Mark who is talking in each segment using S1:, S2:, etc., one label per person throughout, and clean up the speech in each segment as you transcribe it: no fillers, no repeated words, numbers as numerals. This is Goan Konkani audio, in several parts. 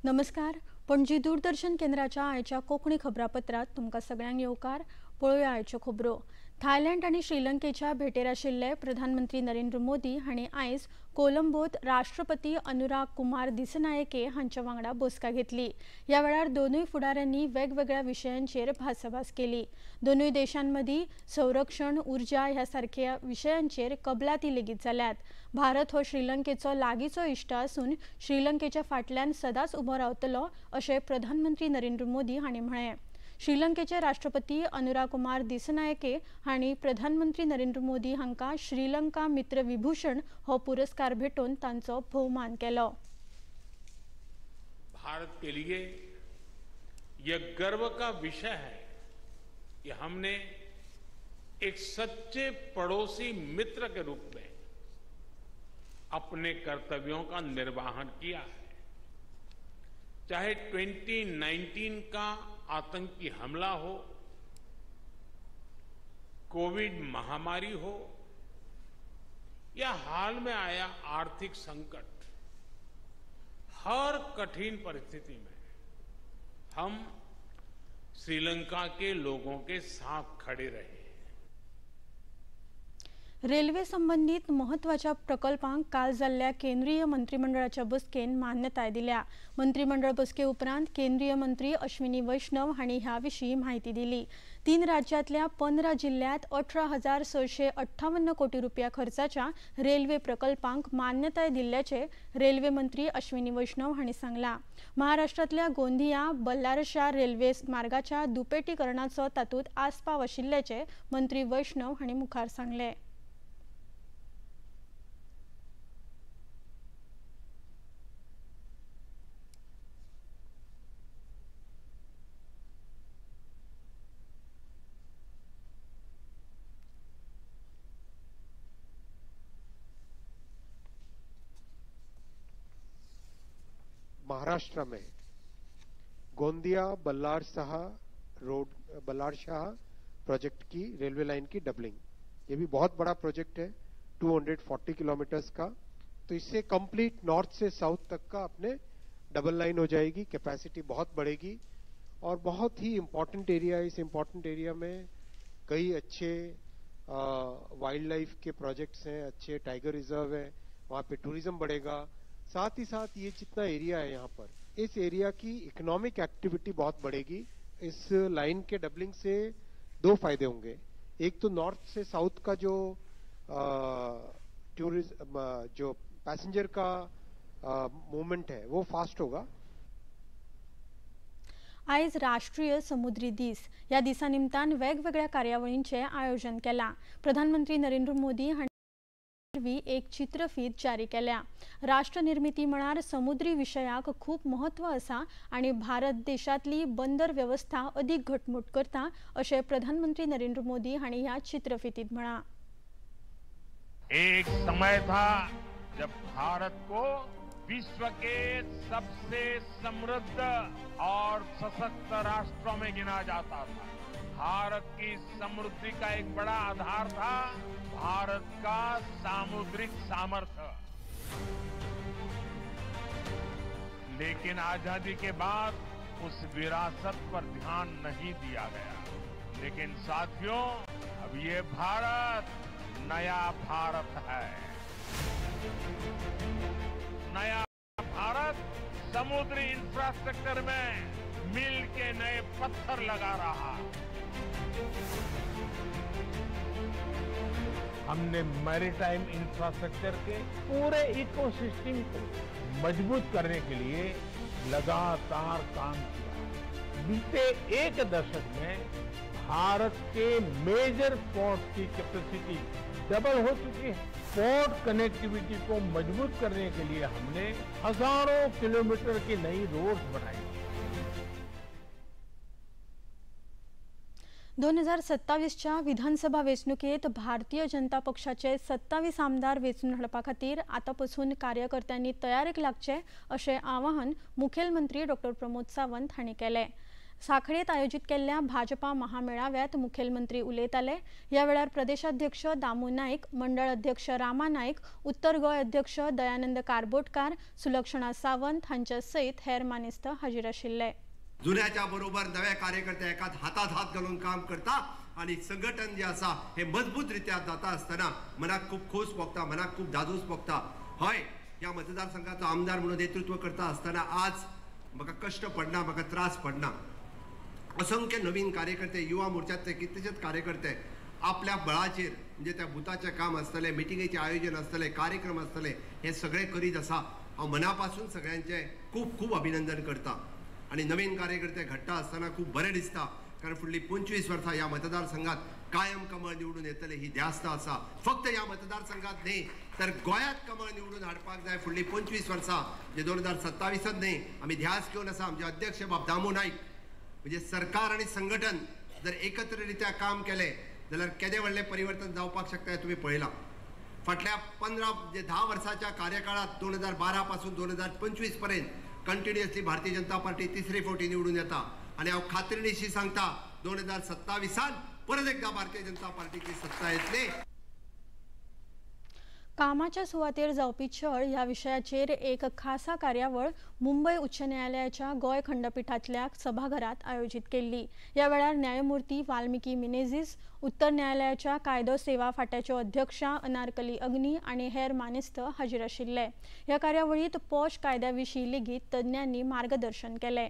S1: नमस्कार, पणजी दूरदर्शन केंद्राच्या आयच्या कोंकणी खबरापत्रात तुमकां सगळ्यांक येवकार. पळोवया आयच्यो खबरो. थायलंड आनी श्रीलंकेच्या भेटेर आशिल्ले प्रधानमंत्री नरेंद्र मोदी हांणी आयज कोलंबोत राष्ट्रपती अनुराग कुमार दिसनायके हांच्या वांगडा बसका घेतली. ह्या वेळार दोनूय फुडाऱ्यांनी वेगवेगळ्या विशयांचेर भासाभास केली. दोनूय देशांमदीं संरक्षण, उर्जा ह्या सारक्या विशयांचेर कबलाती लेगीत जाल्यात. भारत हो श्रीलंकेचो लागींचो इश्ट आसून श्रीलंकेच्या फाटल्यान सदांच उबो रावतलो अशें प्रधानमंत्री नरेंद्र मोदी हांणी म्हळें. श्रीलंकेचे राष्ट्रपती अनुराग कुमार दिसनायके हांणी प्रधानमंत्री नरेंद्र मोदी हांकां श्रीलंका मित्र विभूषण हो पुरस्कार भेटोवन तांचो भोवमान केलो.
S2: भारत के लिए यह गर्व का विषय है कि हमने एक सच्चे पड़ोसी मित्र के रूप में अपने कर्तव्यों का निर्वहन किया है. चाहे 2019 का आतंकी हमला हो, कोविड महामारी हो या हाल में आया आर्थिक संकट, हर कठिन परिस्थिति में हम श्रीलंका के लोगों के साथ खड़े रहे.
S1: रेल्वे संबंदीत महत्वाच्या प्रकल्पांक काल जाल्ल्या केंद्रीय मंत्रिमंडळाच्या बसकेन मान्यताय दिल्या. मंत्रिमंडळ बसके उपरांत केंद्रीय मंत्री अश्विनी वैष्णव हांणी ह्या विशीं म्हायती दिली. 3 राज्यांतल्या 15 जिल्ल्यांत 18,658 कोटी रुपया खर्चाच्या रेल्वे प्रकल्पांक मान्यताय दिल्ल्याचे रेल्वे मंत्री अश्विनी वैष्णव हांणी सांगला. महाराष्ट्रांतल्या गोंदिया बल्लारशा रेल्वे मार्गाच्या दुपेटीकरणाचो तातूंत आस्पाव आशिल्ल्याचे मंत्री वैष्णव हांणी मुखार सांगले.
S3: महाराष्ट्र में गोंदिया बल्लारशाह रोड, बल्लारशाह प्रोजेक्ट की रेलवे लाइन की डबलिंग, ये भी बहुत बड़ा प्रोजेक्ट है, 240 किलोमीटर्स का. तो इससे कंप्लीट नॉर्थ से साउथ तक का अपने डबल लाइन हो जाएगी, कैपेसिटी बहुत बढ़ेगी और बहुत ही इम्पोर्टेंट एरिया है. इस इम्पोर्टेंट एरिया में कई अच्छे वाइल्ड लाइफ के प्रोजेक्ट्स हैं, अच्छे टाइगर रिजर्व हैं, वहाँ पे टूरिज्म बढ़ेगा. साथ ही साथ ये जितना एरिया है यहाँ पर, इस एरिया की इकोनॉमिक एक्टिविटी बहुत बढ़ेगी. इस लाइन के डबलिंग से दो फायदे होंगे. एक तो नॉर्थ से साउथ का जो टूरिज्म, जो पैसेंजर का मूवमेंट है वो फास्ट होगा.
S1: आयज राष्ट्रीय समुद्री दीस. ह्या दिसा निमतान वेगवेगळ्या कार्यावळींचें आयोजन केलां. प्रधानमंत्री नरेंद्र मोदी हांणी एक चित्रफीत जारी केल्या. राष्ट्रनिर्मिती म्हळ्यार समुद्री विशयाक खूब महत्व आसा आनी भारत देशांतली बंदर वेवस्था अदीक घटमूट करता अशें प्रधानमंत्री नरेंद्र मोदी हांणी ह्या चित्रफितींत म्हळां.
S2: एक समय था जब भारत को विश्व के सबसे समृद्ध और सशक्त राष्ट्रों में गिना जाता था. भारत की समृद्धि का एक बड़ा आधार था भारत का सामुद्रिक सामर्थ्य. लेकिन आजादी के बाद उस विरासत पर ध्यान नहीं दिया गया. लेकिन साथियों, अब ये भारत नया भारत है. नया भारत समुद्री इंफ्रास्ट्रक्चर में मील के नए पत्थर लगा रहा. हमने मैरीटाइम इंफ्रास्ट्रक्चर के पूरे इकोसिस्टम को मजबूत करने के लिए लगातार काम किया. बीते एक दशक में भारत के मेजर पोर्ट की कैपेसिटी डबल हो चुकी है. पोर्ट कनेक्टिविटी को मजबूत करने के लिए हमने हजारों किलोमीटर की नई रोड्स बनाई.
S1: 2027च्या विधानसभा वेंचणुकेत भारतीय जनता पक्षाचे 27 आमदार वेंचून हाडपा खातीर आतां पसून कार्यकर्त्यांनी तयारेक लागचे अशें आवाहन मुखेलमंत्री डॉक्टर प्रमोद सावंत हांणी केलें. साखळेत आयोजित केल्ल्या भाजपा महामेळाव्यात मुखेलमंत्री उलयताले. ह्या वेळार प्रदेशाध्यक्ष दामू नाईक, मंडळ अध्यक्ष रामा नाईक, उत्तर गोंय अध्यक्ष दयानंद कारबोटकार, सुलक्षणा सावंत हांच्या सयत हेर मानेस्त हाजीर आशिल्ले.
S4: जुन्याच्या बरोबर नव्या कार्यकर्ते एकाच हातात हात घालून काम करता आणि संघटन जे आसा हे मजबूत रित्या जाता आसतना मनाक खूब खोस भोगता, मनाक खूब धादोस भोगता. हय, ह्या मतदारसंघाचो आमदार म्हणून नेतृत्व करता आसतना आज म्हाका कश्ट पडना, म्हाका त्रास पडना. असंख्य नवीन कार्यकर्ते, युवा मोर्चातले कितलेशेच कार्यकर्ते आपल्या बळाचेर म्हणजे त्या बुथाचें काम आसतलें, मिटिंगेचें आयोजन आसतलें, कार्यक्रम आसतले, हे सगळे करीत आसा. हांव मना पासून सगळ्यांचें खूब खूब अभिनंदन करता आणि नवीन कार्यकर्ते घडटा आसतना खूब बरें दिसता, कारण फुडली 25 वर्सां ह्या मतदारसंघात कायम कमळ निवडून येतले ही ध्यास्त आसा. फक्त ह्या मतदारसंघात न्ही तर गोंयांत कमळ निवडून हाडपाक जाय फुडली 25 वर्सां, म्हणजे 2027 न्ही. आमी ध्यास घेवन आसा. आमचे अध्यक्ष बाब दामू नाईक म्हणजे सरकार आनी संघटन जर एकत्ररित्या काम केलें जाल्यार केदें व्हडलें परिवर्तन जावपाक शकता हें तुमी पळयलां. फाटल्या 15 म्हणजे 10 वर्साच्या कार्यकाळात 2012 पासून 2025 पर्यंत कंटिन्युअसली भारतीय जनता पार्टी तिसरे फावटी निवडून येता आणि हांव खात्रीनिशी सांगता 2027 परत एकदा भारतीय जनता पार्टीची सत्ता येतली.
S1: कामाच्या सुवातेर जावपी छळ ह्या विशयाचेर एक खासा कार्यावळ मुंबय उच्च न्यायालयाच्या गोंय खंडपीठांतल्या सभाघरात आयोजीत केल्ली. ह्या वेळार न्यायमूर्ती वाल्मिकी मिनेझिस, उत्तर न्यायालयाच्या कायदो सेवा फाट्याच्यो अध्यक्षा अनारकली अग्नी आनी हेर मानेस्त हाजीर आशिल्ले. ह्या कार्यावळींत पॉश कायद्या विशीं लेगीत तज्ञांनी मार्गदर्शन केलें.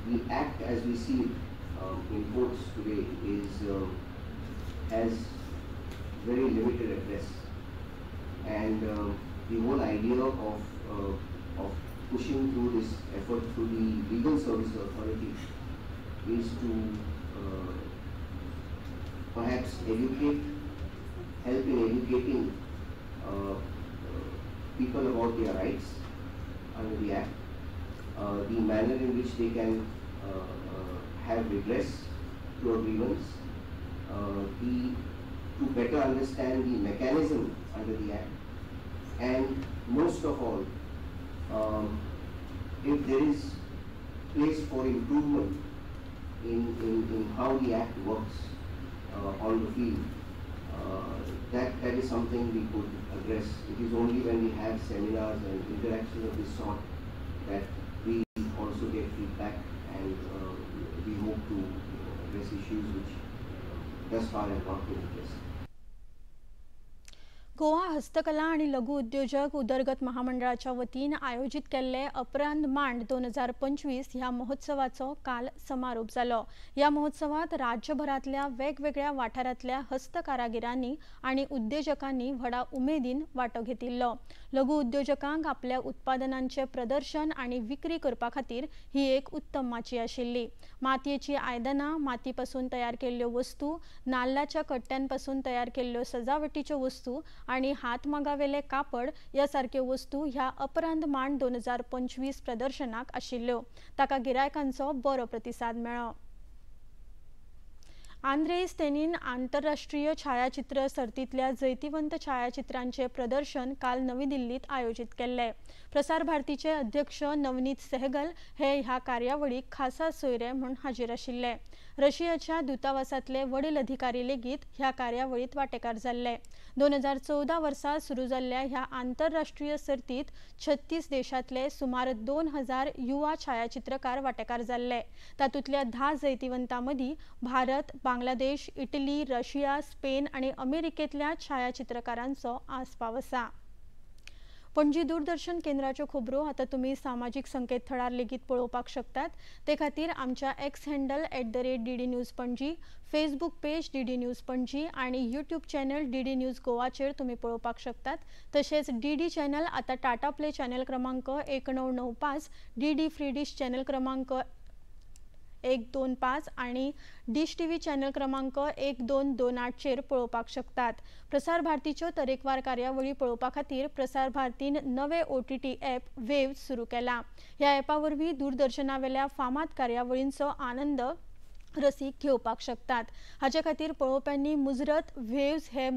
S5: The act as we see it in courts today is has very limited address, and the whole idea of pushing through this effort through the Legal Services Authority is to perhaps educate, help in educating people about their rights under the act, the manner in which they can have redress to a grievance, to better understand the mechanism under the act, and most of all, if there is place for improvement in how the act works on the field, that is something we could address. It is only when we have seminars and interactions of this sort that we also get feedback, and we hope to address issues which thus far have not been addressed.
S1: Goa हस्तकला आणि लघु उद्योजक उदरगत महामंडळाच्या वतीन आयोजित केल्ले अपरांत मांड 2025 ह्या महोत्सवाचो काल समारोप जालो. ह्या महोत्सवात राज्यभरांतल्या वेगवेगळ्या वाठारांतल्या हस्तकारागिरांनी आनी उद्योजकांनी व्हडा उमेदीन वांटो घेतिल्लो. लघु उद्योजकांक आपल्या उत्पादनांचे प्रदर्शन आनी विक्री करपा खातीर ही एक उत्तम माची आशिल्ली. मातयेची आयदनां, मातीपासून तयार केल्ल्यो वस्तू, नाल्लाच्या कट्ट्यांपासून तयार केल्ल्यो सजावटीच्यो वस्तू आनी हातमागावेले कापड ह्या सारक्यो वस्तू ह्या अपरांत मांड 2025 प्रदर्शनाक आशिल्ल्यो. ताका गिरायकांचो बरो प्रतिसाद मेळ्ळो. आंद्रेई स्टेनीन आंतरराष्ट्रीय छायाचित्र सर्तींतल्या जैतिवंत छायाचित्रांचे प्रदर्शन काल नवी दिल्लीत आयोजित केल्ले. प्रसार भारतीचे अध्यक्ष नवनीत सेहगल हे ह्या कार्यावळीक खासा सोयरे म्हूण हाजीर आशिल्ले. रशियाच्या दूतावासांतले वडील अधिकारी लेगीत ह्या कार्यावळीत वांटेकार जाल्ले. 2014 वर्सा सुरू जाल्ल्या ह्या आंतरराष्ट्रीय सर्तीत 36 देशांतले सुमार 2000 युवा छायाचित्रकार वांटेकार जाल्ले. तातूंतल्या 10 जैतिवंतां मदीं Bharat, Bangladesh, Italy, Russia, Spain आनी अमेरिकेंतल्या छायाचित्रकारांचो आस्पाव आसा. पणजी दूरदर्शन केंद्राच्यो खबरो आतां तुमी सामाजीक संकेतथळार लेगीत पळोवपाक शकतात. ते खातीर आमच्या X handle @DD News Panaji, Facebook page DD News Panaji आनी यूट्यूब चॅनल DD news गोवाचेर तुमी पळोवपाक शकतात. तशेंच DD channel आतां टाटा प्ले चॅनल क्रमांक 1995, DD free डिश चॅनल क्रमांक 125 आनी डिश टीव्ही चॅनल क्रमांक 1228चेर पळोवपाक शकतात. प्रसार भारतीच्यो तरेकवार कार्यावळी पळोवपा खातीर प्रसार भारतीन नवे OTT app wave सुरू केला. ह्या ॲपा वरवीं दूरदर्शनावेल्या फामाद कार्यावळींचो आनंद रसीक घेवपाक शकतात. हाचे खातीर पळोवप्यांनी मुजरत वेव्स हे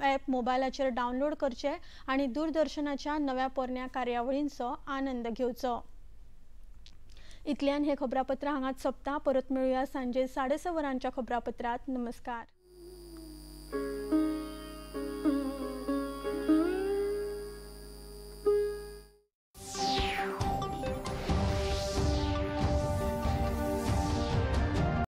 S1: ॲप मोबायलाचेर डावनलोड करचे आनी दूरदर्शनाच्या नव्या पोरण्या कार्यावळींचो आनंद घेवचो. इतल्यान हे खबरापत्र हांगाच सोंपता. परत मेळुया सांजे 6:30 वरांच्या खबरापत्रात. नमस्कार.